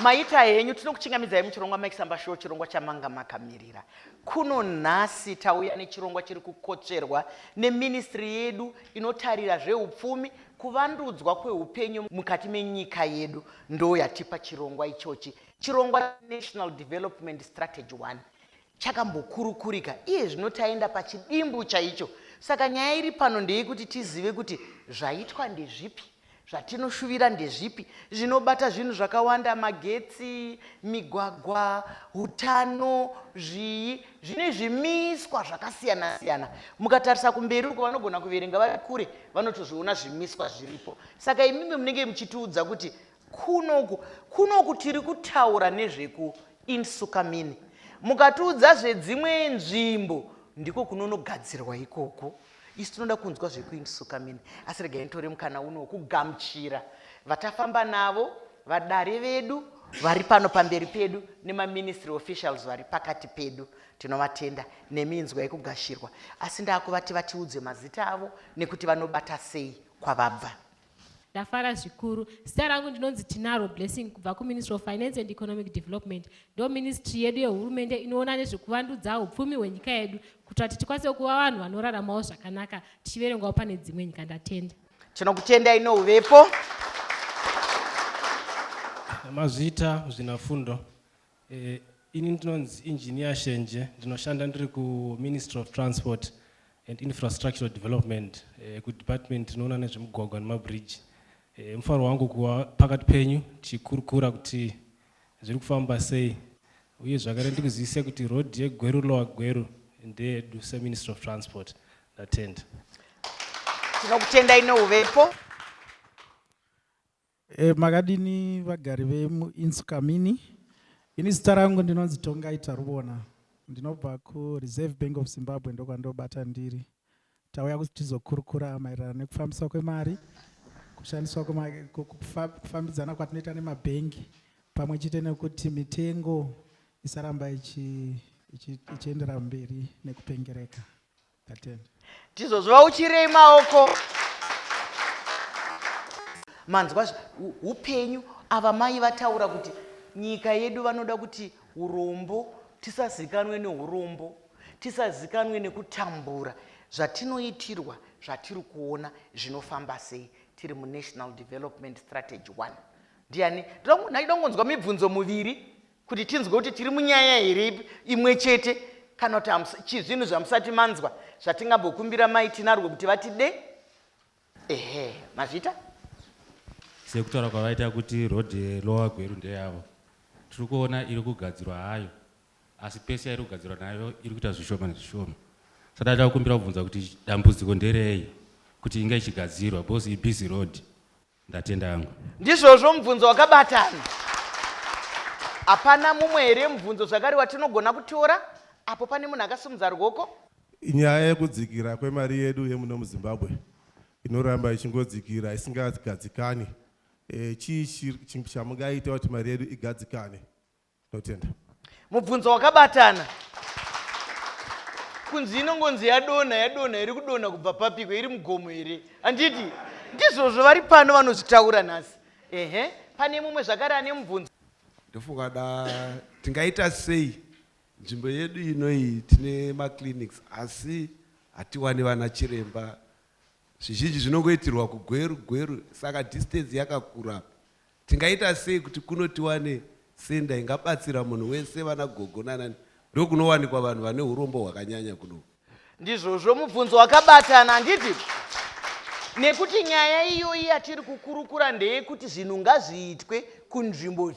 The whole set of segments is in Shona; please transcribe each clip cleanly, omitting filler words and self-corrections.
Maita henyu, tinokuchingamidzai muchirongwa Mike Samba Show, chirongwa chamanga makamirira. Kuno nhasi tauya nechirongwa chiri kukotsverwa neministry yedu inotarira zveupfumi, kuvandudzwa kweupenyu mukati menyika yedu, ndo yatipa chirongwa ichochi. Chirongwa National Development Strategy 1 chakambokurukurika, iye zvino taenda pachidimbu chaicho. Saka nyaya iri pano ndeyekuti tizive kuti zvaitwa ndezvipi, zvatinoshuvira ndezvipi, zvinobata zvinhu zvakawanda, magetsi, migwagwa, utano, zvii zvine zvimiswa zvakasiyana siyana. Mukatarisa kumberi uko, vanogona kuverenga vari kure vanotozviona zvimiswa zviripo. Saka imimi munenge muchitiudza kuti kunoku tiri kutaura nezveku Insukamini, mukatiudza zvedzimwe nzvimbo ndiko kunonogadzirwa ikoko. Isu tinoda kunzwa zvekuInsukamini, asi regai nditore mukana uno wekugamuchira vatafamba navo, vadare vedu vari pano pamberi pedu nemaministry officials vari pakati pedu. Tinovatenda neminzwa yekugashirwa, asi ndakuvati vatiudze mazita avo nekuti vanobata sei kwavabva. Ndafara zvikuru. Zita rangu ndinonzi Tinaro Blessing kubva kuMinistry of Finance and Economic Development. Ndo ministry yedu yehurumende inoona nezvekuvandudza upfumi hwenyika yedu kuitira kuti tikwanise kuva vanhu vanoraramawo zvakanaka tichiverengwawo pane dzimwe nyika. Ndatenda. Tinokutendai nouvepo. Mazviita muzvinafundo. Ini ndinonzi Engineer Shenje, ndinoshanda ndiri kuMinistry of Transport and Infrastructural Development, kudepartment inoona nezvemugwagwa nemabridge. Mufaro wangu kuva pakati penyu tichikurukura kuti zviri kufamba sei, uye zvakare ndikuzivise kuti road yeGweru Lower Gweru ndeyedu seMinistry of Transport. Ndatenda. Tinokutendai nouvepo. Makadini vagari vemuInsukamini? Ini zita rangu ndinonzi Tongai Taruvona, ndinobva kuReserve Bank of Zimbabwe, ndokwandobata ndiri. Tauya kuti tizokurukura maererano nekufambiswa kwemari, kushandiswa, kufambidzana kwatinoita nemabhengi, pamwe chete nekuti mitengo isaramba ichiendera mberi nekupengereka. Tatenda. Ndizvozvo, vauchirei maoko. Manzwa upenyu, ava mai vataura kuti nyika yedu vanoda kuti urombo tisazikanwe neurombo, tisazikanwe nekutambura, zvatinoitirwa, zvatiri kuona zvinofamba sei tiri muNational Development Strategy 1. Ndiani ndaida kungonzwa mibvunzo muviri kuti tinzwe kuti tiri munyaya here imwe chete kana kuti zvinhu zvamusati manzwa zvatingambokumbira mai Tinarwo kuti vatide. Ehe, mazvita. Sekutaura kwavaita kuti road yeLower Gweru ndeyavo, tiri kuona iri kugadzirwa hayo, asi pese yairi kugadzirwa nayo iri kuita zvishoma nezvishoma. Saka ndaida kukumbira kubvunza kuti dambudziko nderei kuti inge ichigadzirwa, because ibusy road. Ndatenda yangu. Ndizvozvo, mubvunzo wakabatana. Hapana mumwe here mubvunzo zvakare watinogona kutora? Apo pane munhu akasimudza ruoko. Nyaya yekudzikira kwemari yedu yemuno muZimbabwe inoramba ichingodzikira isingagadzikani. Chii chamungaita kuti mari yedu igadzikane? Ndotenda. Mubvunzo wakabatana. Kunzi inongonzi yadonha, yadonha, iri kudonha kubva papiko? Iri mugomo here? Handiti ndizvozvo vari pano vanozvitaura nhasi? Ehe, pane mumwe zvakare ane mubvunzo. Ndofunga da tingaita sei nzvimbo yedu inoyi, tine maclinics asi hatiwani vana chiremba. Zvizhinji zvinongoitirwa kuGweru, Gweru, saka distance yakakura. Tingaita sei kuti kuno tiwane center ingabatsira munhu wese, vana gogo nanani? Ndokunowanikwa vanhu vane urombo hwakanyanya kuno. Ndizvozvo, mubvunzo wakabatana, handiti? Nekuti nyaya iyoyi yatiri kukurukura ndeyekuti zvinhu ngazviitwe kunzvimbo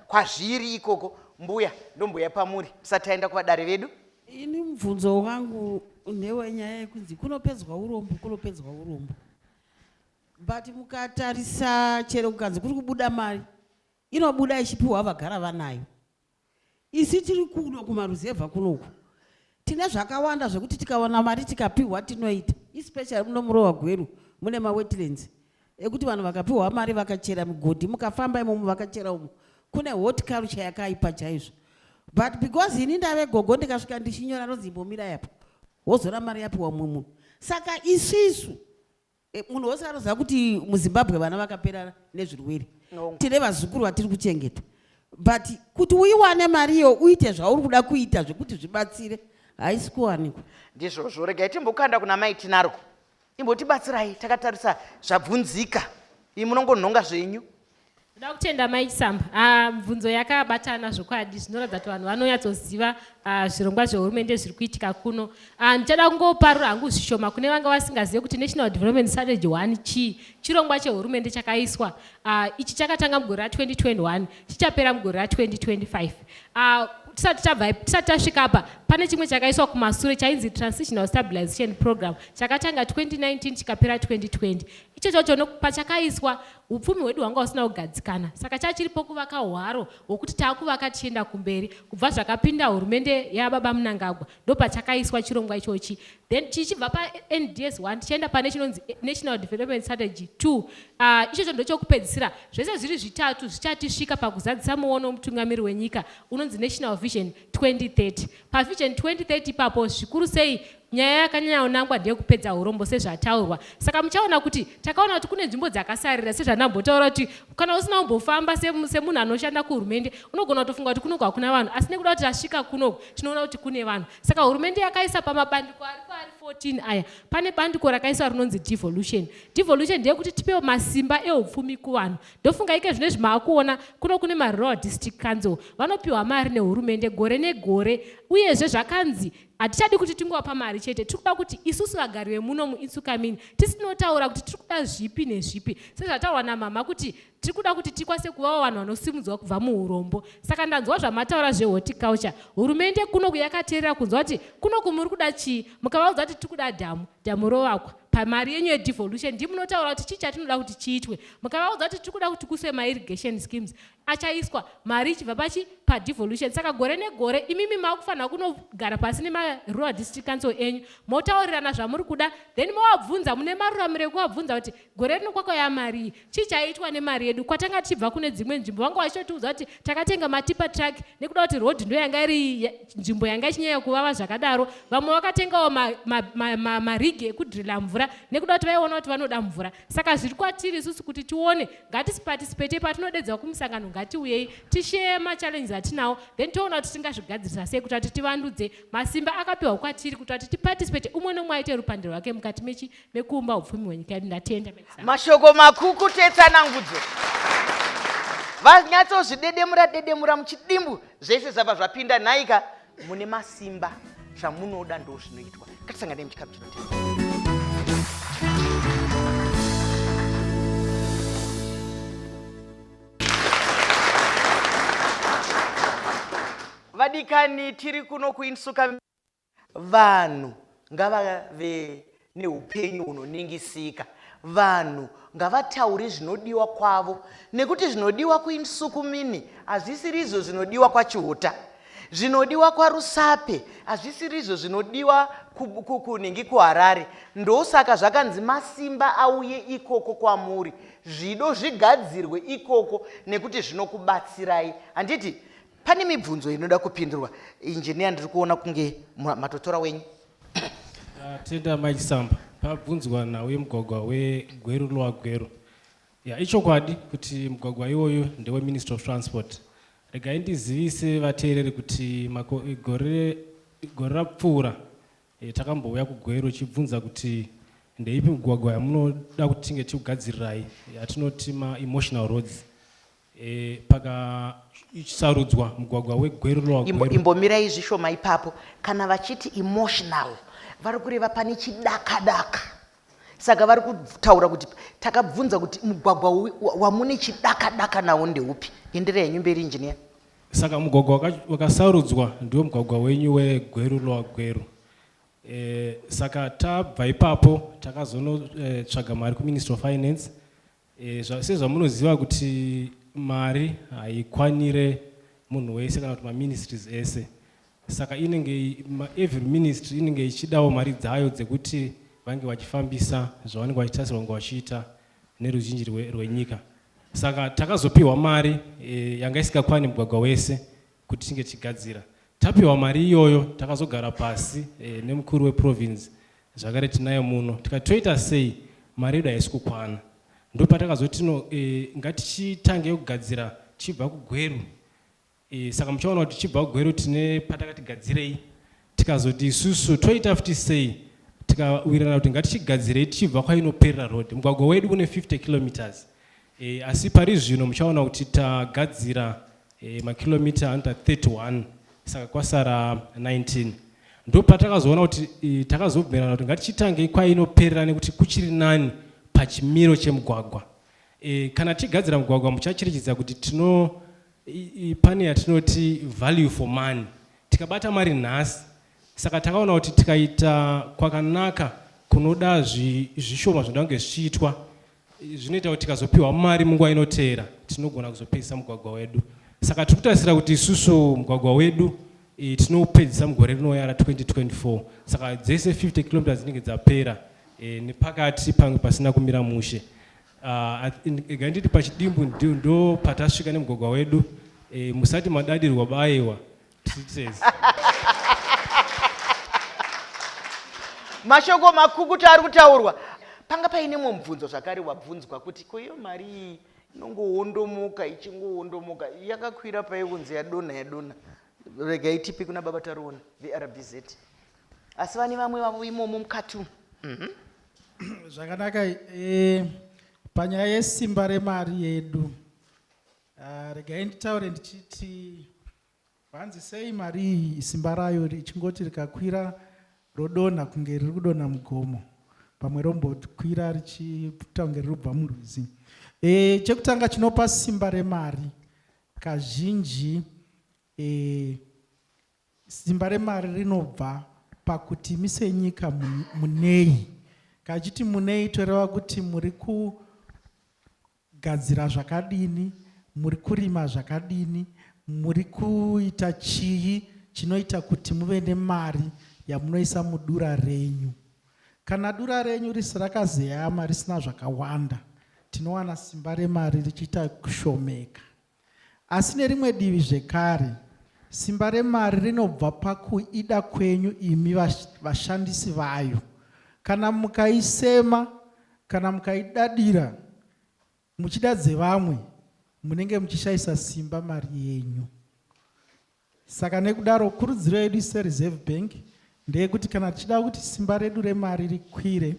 kwazviri ikoko. Mbuya, ndomboya pamuri tisati taenda kuvadare vedu. Ini mubvunzo wangu ndewenyaya yekunzi kunopedzwa urombo, kunopedzwa urombo, but mukatarisa chero kukanzi kuri kubuda mari, inobuda ichipiwa vagara vanayo. Isi tiri kuno kumaruzevha kunoku tine zvakawanda zvekuti tikawana mari tikapiwa tinoita, especially muno muLower Gweru mune mawetlands ekuti vanhu vakapiwa mari vakachera migodhi. Mukafamba imomo vakachera umo, kune horticulture yakaipa chaizvo, but because ini ndave gogo, ndikasvika ndichinyora nonzi imbomira yapo, wozora mari yapiwa mumwe munhu. Saka isisu munhu wose anoziva kuti muZimbabwe vana vakapera nezvirwere. Tine vazukuru vatiri kuchengeta. But kuti uiwane mari iyo uite zvauri kuda kuita zvekuti zvibatsire, haisi kuwanikwa. Ndizvozvo, regai timbokanda kuna Mai Tinarwo. Imbotibatsirai takatarisa zvabvunzika. Imi munongonhonga zvenyu. Ndoda kutenda Mai Chisamba. Ah, mibvunzo yakabatana zvokwadi, zvinoratidza kuti vanhu vanonyatsoziva zvirongwa zvehurumende zviri kuitika kuno. Ah, ndichada kungoparura hangu zvishoma kune vanga vasingazive kuti National Development Strategy 1 chii. Chirongwa chehurumende chakaiswa. Ichi chakatanga mugore ra2021, chichapera mugore ra2025. Tisati tabva, tisati tasvika apa, pane chimwe chakaiswa kumasure chainzi Transitional Stabilization Program, chakatanga 2019 chikapera 2020. Ichochocho pachakaiswa, upfumi hwedu hwanga husina kugadzikana, saka chachiripo kuvaka hwaro hwokuti taakuvaka tichienda kumberi. Kubva zvakapinda hurumende yababa Mnangagwa, ndopachakaiswa chirongwa ichochi. Then tichibva paNDS 1 tichienda pane chinonzi National Development Strategy 2. Ichocho ndochokupedzisira. Zvese zviri zvitatu zvichatisvika pakuzadzisa muono wemutungamiri wenyika unonzi National Vision 2030. PaVision 2030 ipapo, zvikuru sei nyaya yakanyanya kunangwa ndeyekupedza urombo sezvataurwa. Saka muchaona kuti takaona kuti kune nzvimbo dzakasarira, sezvandambotaura kuti kana usina kumbofamba semunhu anoshanda kuhurumende, unogona kutofunga kuti kunoku hakuna vanhu, asi nekuda kuti tasvika kunoku tinoona kuti kune vanhu. Saka hurumende yakaisa pamabandiko aripo ari 14 aya, pane bandiko rakaiswa rinonzi devolution. Devolution ndeyekuti tipewo masimba eupfumi kuvanhu. Ndofunga ike zvino izvi maakuona kuno kune marural district council, vanopiwa mari nehurumende gore negore. Uyezve zvakanzi hatichadi kuti tingovapa mari chete, tiri kuda kuti isusu vagari vemuno muInsukamini tisinotaura kuti tiri kuda zvipi nezvipi, sezvataurwa namama kuti tiri kuda kuti tikwanise kuvawo vanhu vanosimudzwa kubva muurombo. Saka ndanzwa zvamataura zvehorticulture. Hurumende kunoku yakateerera kunzwa kuti kunoku muri kuda chii. Mukavaudza kuti tiri kuda dhamu, dhamu rovakwa pamari yenyu yedevolution. Ndimunotaura kuti chii chatinoda kuti chiitwe. Mukavaudza kuti tiri kuda kuti kuiswe mairrigation schemes, achaiswa, mari ichibva pachi padevolution. Saka gore negore imimi makufanira kunogara pasi nemarural district council enyu, motaurirana zvamuri kuda, then movabvunza. Mune maruramiro ekuvabvunza kuti gore rino kwakauya mari, chii chaiitwa nemari yedu? Kwatanga tichibva kune dzimwe nzvimbo, vanga vachitotiudza kuti takatenga matipper truck nekuda kuti road ndo yanga iri nzvimbo yanga ichinyanya kuvava zvakadaro. Vamwe vakatengawo marigi ekudrilla mvura nekuda kuti vaiona kuti vanoda mvura. Saka zviri kwatiri isusu kuti tione. Ngatiparticipate patinodedzwa kumusangano, ngatiuyei tishare machallenges atinawo, then toona kuti tingazvigadzirisa sei kuti tivandudze masimba akapiwa kwatiri, kuti tiparticipate, umwe nomwe aite rupande rwake mukati mechi mekuumba upfumi hwenyika yedu. Ndatenda. Mashoko makuku tetsanangudzo, vanyatsozvidedemura dedemura muchidimbu, zvese zvabva zvapinda. Nhaika, mune masimba, zvamunoda ndo zvinoitwa. Ngatisanganei muchikamu chinotevera. Vadikani, tiri kuno kuInsuka. Vanhu ngavave neupenyu hunoningisika. Vanhu ngavataure zvinodiwa kwavo, nekuti zvinodiwa kuInsukumini hazvisiri izvo zvinodiwa kwaChihota, zvinodiwa kwaRusape hazvisiri izvo zvinodiwa kunhingi kuHarare. Ndosaka zvakanzi masimba auye ikoko kwamuri, zvido zvigadzirwe ikoko, nekuti zvinokubatsirai. Handiti pane mibvunzo inoda kupindurwa? Injiniya, ndiri kuona kunge matotora wenyu. Tenda Mai Chisamba. Pabvunzwa nhau yemugwagwa weGweru Lower Gweru. Ya, ichokwadi kuti mugwagwa iwoyo ndeweMinistry of Transport. Regai ndizivise vateereri kuti gore rapfuura takambouya kuGweru chibvunza kuti ndeipi migwagwa yamunoda kuti tinge tichikugadzirirai, yatinoti maemotional roads. Pakasarudzwa mugwagwa weGweru Lower Gweru. Imbomirai zvishoma ipapo. Kana vachiti emotional, vari kureva pane chidakadaka. Saka vari kutaura kuti takabvunza kuti mugwagwa wamune chidakadaka nawo ndeupi. Enderei henyu mberi, injiniya. Saka mugwagwa wakasarudzwa ndiwo mugwagwa wenyu weGweru Lower Gweru. Saka tabva ipapo takazonotsvaga mari kuMinistry of Finance. Sezvamunoziva kuti mari haikwanire munhu wese kana kuti maministries ese, saka inenge every ministry inenge ichidawo mari dzayo dzekuti vange vachifambisa zvavanenge vachitarisirwa kunge vachiita neruzhinji rwenyika. Saka takazopiwa mari yanga isingakwani mugwagwa wese kuti tinge tichigadzira. Tapiwa mari iyoyo, takazogara pasi nemukuru weprovince, zvakare tinayo muno, tikati toita sei, mari yedu haisi kukwana. Ndopatakazoti no, ngatichitange kugadzira tichibva kuGweru. E, saka muchaona kuti tichibva kugweru tine patakati gadzirei tikazoti isusu toita futi sei tikawirirana kuti ngatichigadzirei tichibva kwainoperera road mugwagwa wedu une 50 kilometers e, asi pari zvino muchaona kuti tagadzira e, makilomita anoita 31 saka kwasara 19 ndopatakazoona kuti e, takazobvumirana kuti ngatichitangei kwainoperera nekuti kuchiri nani pachimiro chemugwagwa e, kana tigadzira mugwagwa muchacherechedza kuti tino pane yatinoti value for money tikabata mari nhasi saka takaona kuti tikaita kwakanaka kunoda zvishoma zvinoda kunge zvichiitwa zvinoita kuti tikazopiwa mari munguva inoteera tinogona kuzopedzisa mugwagwa wedu saka tiri kutarisira kuti isusu mugwagwa wedu e, tinoupedzisa mugore rinouya ra2024 saka dzese 50 kilometers dzinenge dzapera e, nepakati pamwe pasina kumira mushe Ah, rega nditi pachidimbu ndo patasvika nemugwagwa wedu e, musati madadirwa baiwa titezi mashoko makukutu ari kutaurwa panga paine mumwe mubvunzo zvakare wabvunzwa kuti ko iyo mari iyi inongoondomoka ichingoondomoka yakakwira pai kunzi yadonha yadonha regai tipi kuna baba taruona vrbz asi vane vamwe vavo imomo mukati umu mhm. Zvakanaka e, panyaya yesimba remari yedu ah, regai nditaure ndichiti vanzi sei mari iyi simba rayo richingoti rikakwira rodonha kunge riri kudonha mugomo pamwe rombokwira richiita kunge riri kubva murwizi e, chekutanga chinopa simba remari kazhinji e, Simba remari rinobva pakuti imi senyika munei. Kachiti munei toreva kuti muri kugadzira zvakadini, muri kurima zvakadini, muri kuita chii chinoita kuti muve nemari yamunoisa mudura renyu. Kana dura renyu risi rakazeyama risina zvakawanda, tinowana simba remari richiita kushomeka. Asi nerimwe divi zvekare, simba remari rinobva pakuida kwenyu imi vashandisi vayo. Kana mukaisema kana mukaidadira muchida dzevamwe, munenge muchishaisa simba mari yenyu. Saka nekudaro kurudziro yedu seReserve Bank ndeyekuti kana tichida kuti simba redu remari rikwire,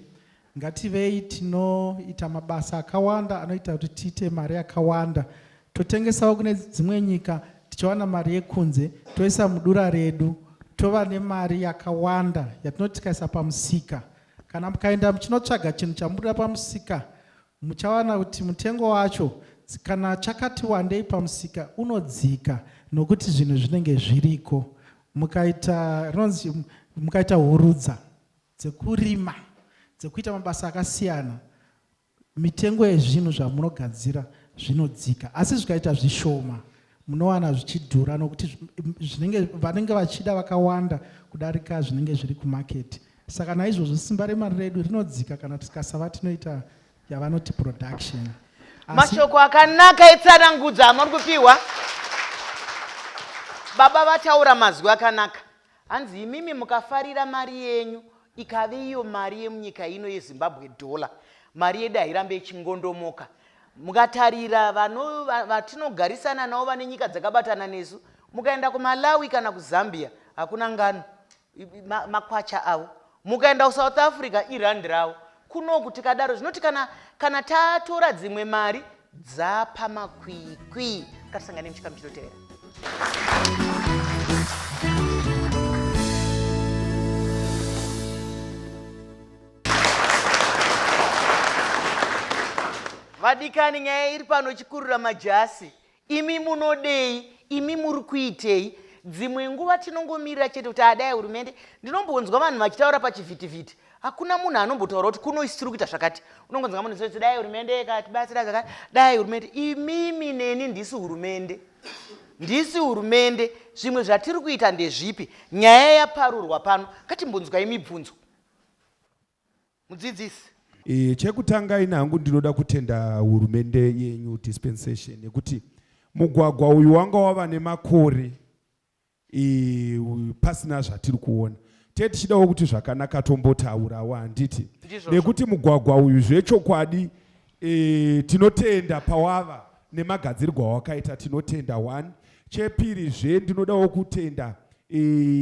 ngativei tinoita mabasa akawanda anoita kuti tiite mari yakawanda, totengesawo kune dzimwe nyika tichiwana mari yekunze, toisa mudura redu, tova nemari yakawanda yatinoti tikaisa pamusika. Kana mukaenda muchinotsvaga chinhu chamubuda pamusika, Muchawana kuti mutengo wacho kana chakati wandei pamusika unodzika nokuti zvinhu zvinenge zviriko. Mukaita rinonzi mukaita hurudza dzekurima dzekuita mabasa akasiyana mitengo yezvinhu zvamunogadzira zvinodzika asi zvikaita zvishoma munowana zvichidhura nokuti zvinenge vanenge vachida vakawanda kudarika zvinenge zviri kumaketi saka naizvozvo simba remari redu rinodzika kana tikasava tinoita yavanoti production mashoko akanaka etsanangudzo amuri kupiwa baba vataura mazwi akanaka Hanzi imimi mukafarira mari yenyu ikave iyo mari yemunyika ino yeZimbabwe dollar, mari yedu hairambe ichingondomoka. Mukatarira vatinogarisana navo vane nyika dzakabatana nesu, mukaenda kuMalawi kana kuZambia hakuna ngano, makwacha avo. Mukaenda kuSouth Africa irand ravo. Kunoku tikadaro zvinoti kana, kana tatora dzimwe mari dzapamakwikwi. Ngatisangane muchikamu chinotevera. Vadikani, nyaya iri pano chikurura majasi. Imi munodei? Imi muri kuitei? Dzimwe nguva tinongomirira chete kuti adai hurumende. Ndinombonzwa vanhu vachitaura pachivhitivhiti. Hakuna munhu anombotaura kuti kuno isu tiri kuita zvakati. Unongonzwa munhu achiti dai hurumende ikatibatsira zvakati, dai hurumende. Imimi neni ndisu hurumende. Ndisu hurumende. Zvimwe zvatiri kuita ndezvipi? Nyaya yaparurwa pano. Ngatimbonzwai mibvunzo. Mudzidzisi. E, chekutanga ini hangu ndinoda kutenda hurumende yenyu dispensation nekuti mugwagwa uyu wanga wava nemakore e, pasina zvatiri kuona te tichidawo kuti zvakanaka tombotaurawo handiti nekuti mugwagwa uyu zvechokwadi e, tinotenda pawava nemagadzirirwo awakaita tinotenda one chepiri zve ndinodawo kutenda e,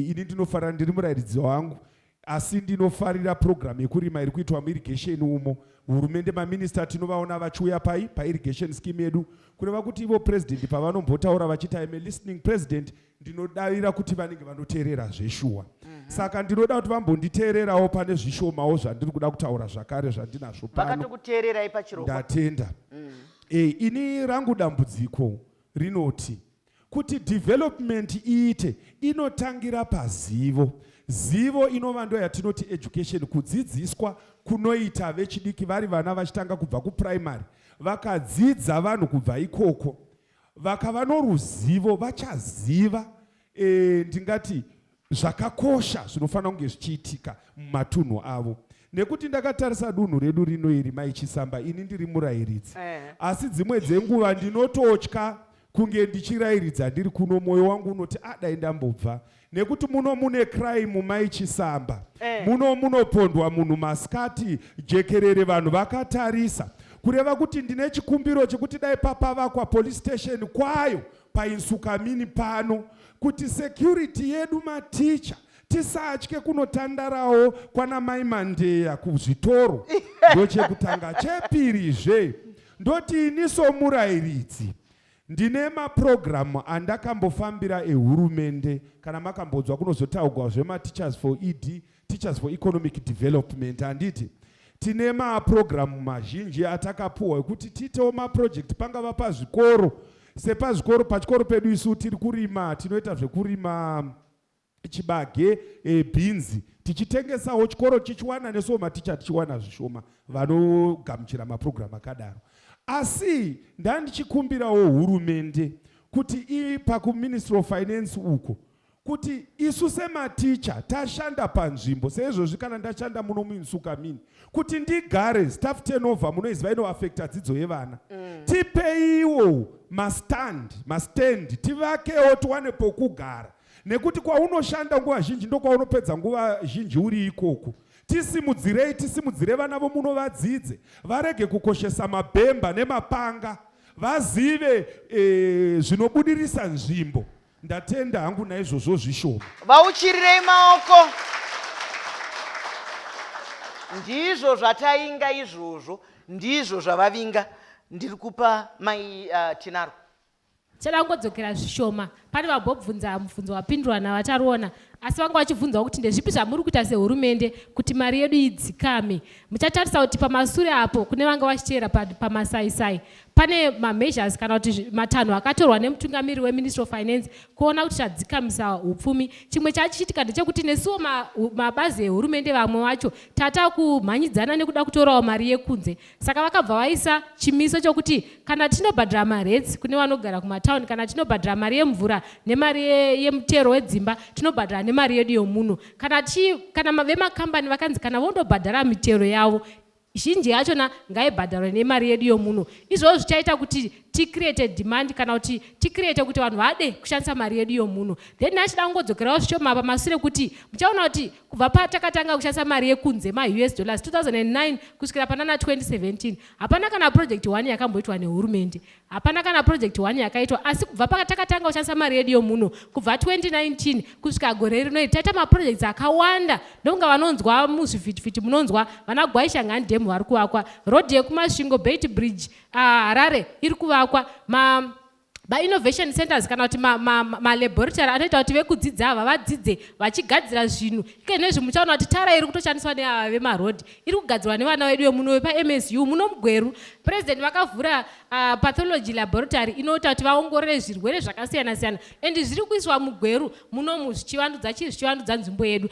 ini ndinofarira ndiri murairidzi wangu asi ndinofarira purogiramu yekurima iri kuitwa muirrigation umo hurumende maminista tinovaona vachiuya pai pairrigation scheme yedu kureva kuti ivo president pavanombotaura vachiti im a listening president ndinodavira kuti vanenge vanoteerera zveshuwa mm -hmm. saka ndinoda kuti vambonditeererawo pane zvishomawo zvandiri kuda kutaura zvakare zvandinazvo pano ndatenda mm. e, ini rangu dambudziko rinoti Kuti development iite inotangira pazivo. Zivo inova ndoyatinoti education, kudzidziswa kunoita vechidiki vari vana vachitanga kubva kuprimary. Vakadzidza vanhu kubva ikoko vakava noruzivo vachaziva e, ndingati zvakakosha zvinofanira kunge zvichiitika mumatunhu avo nekuti ndakatarisa dunhu redu rino iri mai Chisamba ini ndiri murairidzi eh. asi dzimwe dzenguva ndinototya kunge ndichirairidza ndiri kuno mwoyo wangu unoti adai ah, ndambobva nekuti muno mune crime mai Chisamba eh. muno munopondwa munhu masikati jekerere vanhu vakatarisa kureva kuti ndine chikumbiro chekuti dai papavakwa police station kwayo paInsukamini pano kuti security yedu maticha tisatye kunotandarawo kwana mai Mandeya kuzvitoro ndochekutanga chepirizve ndoti ini somurairidzi ndine mapurogiramu andakambofambira ehurumende kana makambonzwa kunozotaugwa zvemateachers for ed Teachers for Economic Development handiti tine mapurogiramu mazhinji atakapuwa ekuti tiitewo maproject pangava pazvikoro sepazvikoro pachikoro pedu isu tiri kurima tinoita zvekurima chibage e, bhinzi tichitengesawo chikoro chichiwana nesuwo maticha tichiwana zvishoma vanogamuchira mapurogiramu akadaro asi ndandichikumbirawo hurumende kuti ipa kuministry of finance uko kuti isu sematicha tashanda panzvimbo seizvozvi kana ndashanda muno muinsukamini kuti ndigare staff turnover munoiziva inoafekta dzidzo yevana mm. tipeiwo mastand mastand tivakewo tiwane pokugara nekuti kwaunoshanda nguva zhinji ndokwaunopedza nguva zhinji uri ikoko tisimudzirei tisimudzire vana vomuno vadzidze varege kukoshesa mabhemba nemapanga vazive e, zvinobudirisa nzvimbo Ndatenda hangu naizvozvo zvishoma. Vauchirirei maoko. Ndizvo zvatainga izvozvo, ndizvo zvavavinga. Ndiri kupa mai uh, Tinaro. Tichada kungodzokera zvishoma pane vambobvunza mubvunzo wapindurwa navaTaruona asi vanga vachibvunzawo kuti ndezvipi zvamuri kuita sehurumende kuti mari yedu idzikame. Muchatarisa kuti pamasure apo kune vanga vachiteera pamasaisai Pane mameasures kana kuti matanho akatorwa nemutungamiri weMinistry of Finance kuona kuti tadzikamisa hupfumi. Chimwe chachiitika ndechekuti nesuwo mabazi ehurumende vamwe vacho tata kumhanyidzana nekuda kutorawo mari yekunze. Saka vakabva vaisa chimiso chokuti kana tinobhadhara marates kune vanogara kumatown, kana tinobhadhara mari yemvura nemari yemutero wedzimba, tinobhadhara nemari yedu yomuno. Kana, kana vemakambani vakanzi kana vondobhadhara mitero yavo Zhinji yachona ngaibhadharwe nemari yedu yomuno. Izvozvo zvichaita kuti ticreate demand kana kuti ticreate kuti vanhu vade kushandisa mari yedu yomuno. Then ndachida kungodzokerawo zvishoma pamasure kuti muchaona kuti kubva patakatanga kushandisa mari yekunze maUS dollars 2009 kusvikira panana 2017 hapana kana project one yakamboitwa nehurumende. Hapana kana project one yakaitwa asi kubva patakatanga kushandisa mari yedu yomuno kubva 2019 kusvika gore rino iri taita maprojects akawanda ndokunga vanonzwa muzvivhitivhiti munonzwa vana Gwaishangani dam vari kuvakwa road yekuMasvingo Beit Bridge uh, Harare iri kuvakwa ma mainnovation centers kana kuti malaboratory ma, ma anoita kuti vekudzidza ava vadzidze vachigadzira zvinhu ike nezvi muchaona kuti tara iri kutoshandiswa neava vemarodhi iri kugadzirwa nevana vedu vemuno vepaMSU muno muGweru president vakavhura uh, pathology laboratory inoita kuti vaongorore zvirwere zvakasiyana siyana and zviri kuiswa mugweru munomu zvichivandudza chii zvichivandudza nzvimbo yedu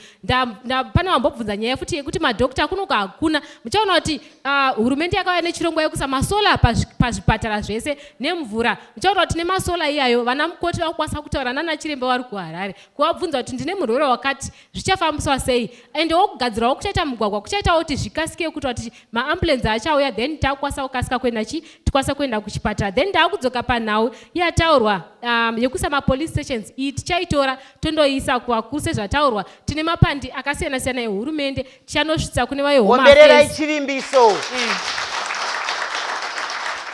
pane vambobvunza nyaya futi yekuti madhokta kunoku hakuna muchaona kuti uh, hurumende yakauya nechirongwa yekuisa masola pazvipatara zvese nemvura muchaona kuti nemasola iyayo vana mukoti vakukwanisa kutaura nana chiremba vari kuharare kuvabvunza kuti ndine murwere wakati zvichafambiswa sei and wokugadzirawo kuchaita mugwagwa kuchaitawo kuti zvikasike kuita kuti maambulensi achauya then takukwanisa kukasika kuenda chi tikwanisa kuenda kuchipatara then ndaakudzoka panhau yataurwa um, yekuisa mapolice stations iyi tichaitora tondoiisa kuvakuru sezvataurwa tine mapandi akasiyana siyana ehurumende tichanosvitsa kune vaehombererai chivimbiso mm.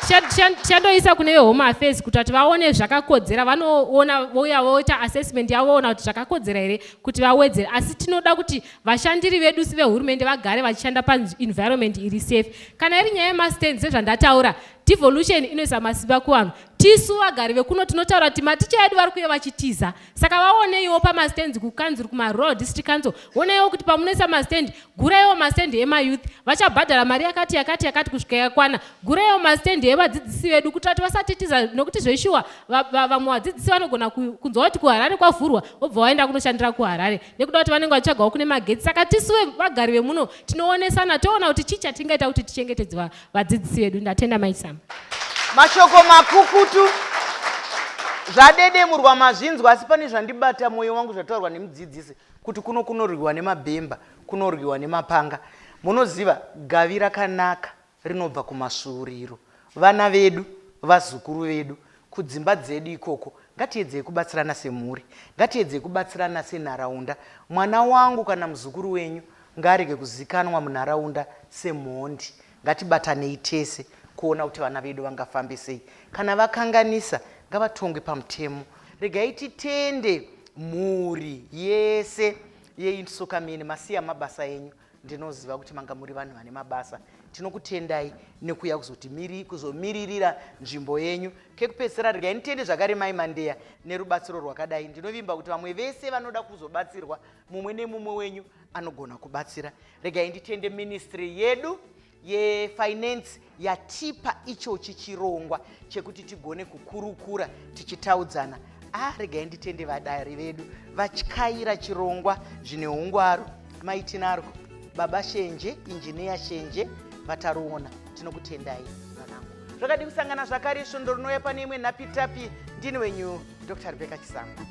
Tichandoisa kune vehome affairs kuti vati vaone zvakakodzera, vanoona vouya voita assessment yavo voona kuti zvakakodzera here kuti vawedzere. Asi tinoda kuti vashandiri vedu vehurumende vagare vachishanda paenvironment iri safe. Kana iri nyaya yemastands, sezvandataura, devolution inoisa masimba kuvanhu. Tisu vagari vekuno tinotaura kuti maticha edu vari kuuya vachitiza, saka vaoneiwo pamastands kukanzuru, kumarural district council, oneiwo kuti pamunoisa mastand, guraiwo mastand emayouth, vachabhadhara mari yakati yakati yakati kusvika yakwana. Guraiwo mastand evadzidzisi vedu kuitira kuti vasatitiza, nokuti zveshuwa vamwe vadzidzisi vanogona kunzwa kuti kuHarare kwavhurwa, vobva vaenda kunoshandira kuHarare nekuda kuti vanenge vachitsvagawo kune magetsi. Saka tisu vagari vemuno tinoonesana, toona kuti chii chatingaita kuti tichengetedze vadzidzisi vedu. Ndatenda, Maisama. Mashoko makukutu, zvadedemurwa, mazvinzwa. Asi pane zvandibata mwoyo wangu zvataurwa nemudzidzisi kuti kuno kunorwiwa nemabhemba, kunorwiwa nemapanga. Munoziva, gavi rakanaka rinobva kumasvuuriro. Vana vedu, vazukuru vedu, kudzimba dzedu ikoko, ngatiedzei kubatsirana semhuri, ngatiedzei kubatsirana senharaunda. Mwana wangu kana muzukuru wenyu ngaarege kuzikanwa munharaunda semhondi. Ngatibatanei tese kuona kuti vana vedu vangafambe sei. Kana vakanganisa ngavatongwe pamutemo. Regai titende mhuri yese yeInsukamini, masiya mabasa enyu. Ndinoziva kuti manga muri vanhu vane mabasa. Tinokutendai nekuuya kuzomiririra nzvimbo yenyu. Kekupedzisira, regai nditende zvakare Mai Mandeya nerubatsiro rwakadai. Ndinovimba kuti vamwe vese vanoda kuzobatsirwa, mumwe nemumwe wenyu anogona kubatsira. Regai nditende ministry yedu yefinance yatipa ichochi chirongwa chekuti tigone kukurukura tichitaudzana. Regai nditende vadari vedu vatyaira chirongwa zvine ungwaru, Maitinarwo, Baba Shenje, Injiniya Shenje, Vataruona. Tinokutendai vanangu. Zvakadi kusangana zvakare svondo rinouya pane imwe nhapitapi. Ndini wenyu Dr Rebecca Chisamba.